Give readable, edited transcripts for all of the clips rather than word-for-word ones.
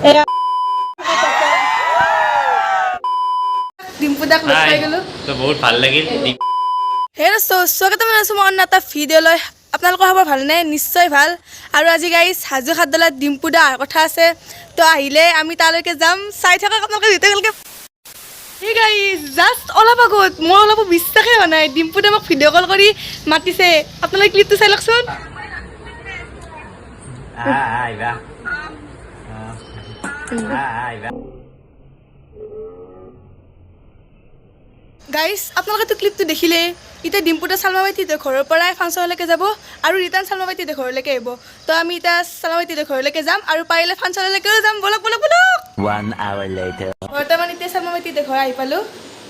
এয়া। ডিম্পুদাক লগ পাই গ'লো। তো বহুত ভাল লাগিল। হে দোস্ত, স্বাগতম জনাইছোঁ মই অন্য এটা ভিডিঅ' লৈ। আপোনালোকৰ খবৰ ভালনে? নিশ্চয় ভাল। আৰু আজি গাইজ হাজো সাতদলাত ডিম্পুদা অহাৰ কথা আছে, তো আহিলে আমি তালৈকে যাম। চাই থাকক আপোনালোকে যেতিয়ালৈকে। হে গাইজ, জাষ্ট অলপ আগত মোৰ অলপো বিশ্বাসেই হোৱা নাই, ডিম্পুদা মোক ভিডিঅ' কল কৰি মাতিছে। আপোনালোকে ক্লিপটো চাই লওকচোন। আহিবা, আহিবা। গাইজ, আপোনালোকেতো ক্লিপটো দেখিলে। এতিয়া ডিম্পুদা চালমা বাইটিহঁতৰ ঘৰৰ পৰাই ফাংচনলৈকে যাব আৰু ৰিটাৰ্ণ চালমা বাইটিহঁতৰ ঘৰলৈকে আহিব। তো আমি এতিয়া চালমা বাইটিহঁতৰ ঘৰলৈকে যাম আৰু পাৰিলে ফাংচনলৈকেও যাম। ব'লক ব'লক ব'লক। One hour later. বৰ্তমান এতিয়া চালমা বাইটিহঁতৰ ঘৰ আহি পালোঁ।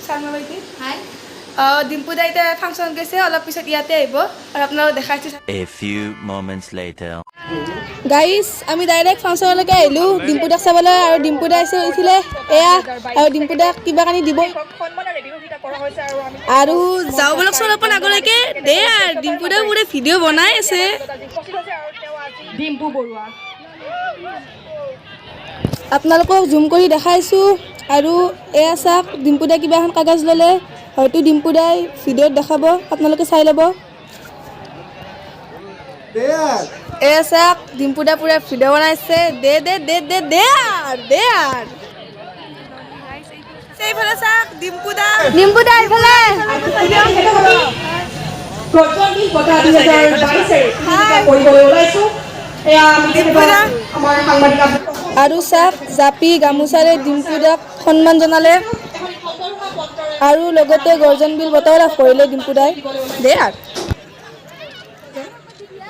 চালমা বাইটি, হাই। ডিম্পুদা এতিয়া ফাংচনত গৈছে, অলপ পিছত ইয়াতে আহিব আৰু আপোনালোক দেখাইছোঁ। A few moments later. Guys, আমি ডাইৰেক্ট ফাংচনলৈকে আহিলোঁ ডিম্পুদাক চাবলৈ আৰু ডিম্পুদা আহিছে উঠিলে এয়া আৰু ডিম্পুদাক কিবা কানি দিব আৰু যাওঁ ব'লকচোন অলপমান আগলৈকে। দে আৰু ডিম্পুদা পুৰা ভিডিঅ' বনাই আছে। ডিম্পু বৰুৱা। আপোনালোকক জুম কৰি দেখাইছোঁ। আৰু এয়া চাওক, ডিম্পুদাই কিবা এখন কাগজ ল'লে, হয়তো ডিম্পুদাই ভিডিঅ'ত দেখাব, আপোনালোকে চাই ল'ব। এয়া চাওক, ডিম্পুদা পুৰা ভিডিঅ' বনাইছে। দে দে দে দে দে আৰু দে আৰু এইফালে চাওক ডিম্পুদা, ডিম্পুদা এইফালে। প্ৰজ্বল বঁটা 2022ৰে কৰিবলৈ ওলাইছো। এয়া আমি ডিম্পুদা। আমাৰ সাংবাদিক আৰু চাওক, জাপি গামোচাৰে ডিম্পুদাক সন্মান জনালে আৰু লগতে গৰ্জনবিল বঁটাও লাভ কৰিলে ডিম্পুদাই। দে আৰু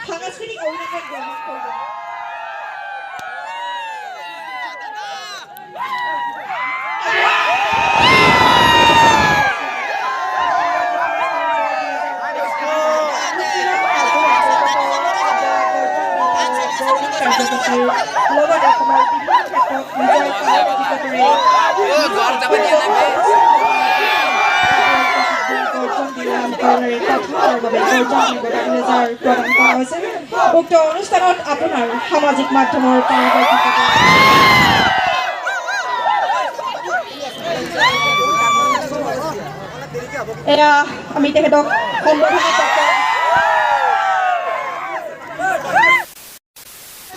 সাংস্কৃতিক অভিনন্দন গ্ৰহণ কৰিব। কাৰ্যসূচীৰ লগতে অসমৰ বিভিন্ন ক্ষেত্ৰত নিজৰ কাৰ্যকৰী প্ৰথমবাৰৰ বাবে গৰ্জন বঁটা 2000 প্ৰদান কৰা হৈছে। উক্ত অনুষ্ঠানত আপোনাৰ সামাজিক মাধ্যমৰ পাৰদৰ্শিতা। এয়া আমি তেখেতক সম্বৰ্ধনা পত্ৰ।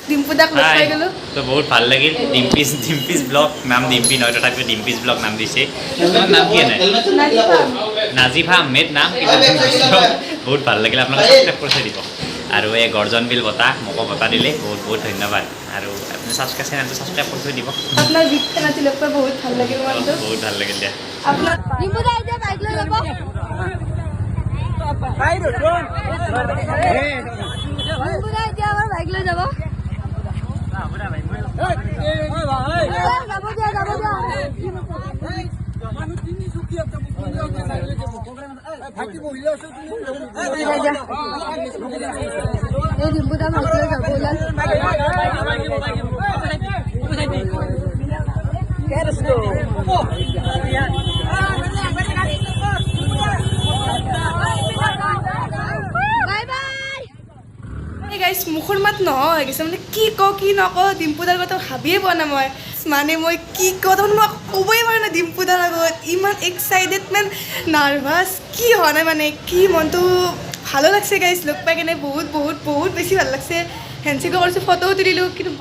ডিম্পুদাক লগ পাই গ'লো। তো বহুত ভাল লাগিল। ডিম্পিজ ডিম্পিজ ব্লগ নাম, ডিম্পি নহয় তথাপিও ডিম্পিজ ব্লগ নাম দিছে। তোমাৰ নাম কি এনে? নাজিফা আহমেদ নাম, কিন্তু ডিম্পিজ ব্লগ বহুত ভাল লাগিল। আপোনালোকে ছাবস্ক্ৰাইব কৰি থৈ দিব। আৰু এই গৰ্জনবিল বঁটা মোকো বঁটা দিলে, বহুত বহুত ধন্যবাদ। আৰু আপুনি ছাবস্ক্ৰাইব চেনেলটো ছাবস্ক্ৰাইব কৰি থৈ দিব। আপোনাৰ বিগ ফেন আজি লগ পাই বহুত ভাল লাগিল মনটো। বহুত ভাল লাগিল দিয়া। আপোনাৰ ডিম্পুদা এতিয়া বাইক লৈ যাব। ডিম্পুদা এতিয়া আমাৰ বাইক লৈ যাব। যাব দিয়া, যাব দিয়া। এই ডিম্পুদা বাইক লৈ যাব ওলাল। Bye bye. এই গাইছ, মুখৰ মাত নোহোৱা হৈ গৈছে, মানে কি কওঁ কি নকওঁ ডিম্পুদাৰ কথা ভাবিয়ে পোৱা নাই মই। মানে মই কি কওঁ তাৰমানে মই ক'বই পৰা নাই ডিম্পুদাৰ আগত। ইমান এক্সাইটেডমেণ্ট, নাৰ্ভাছ কি হোৱা নাই, মানে কি মনটো ভালো লাগছে গাইছ লগ পাই কেনে বহুত বহুত বহুত বেছি ভাল লাগছে। হেণ্ডশ্বেকো কৰিছোঁ, ফটোও তুলিলোঁ, কিন্তু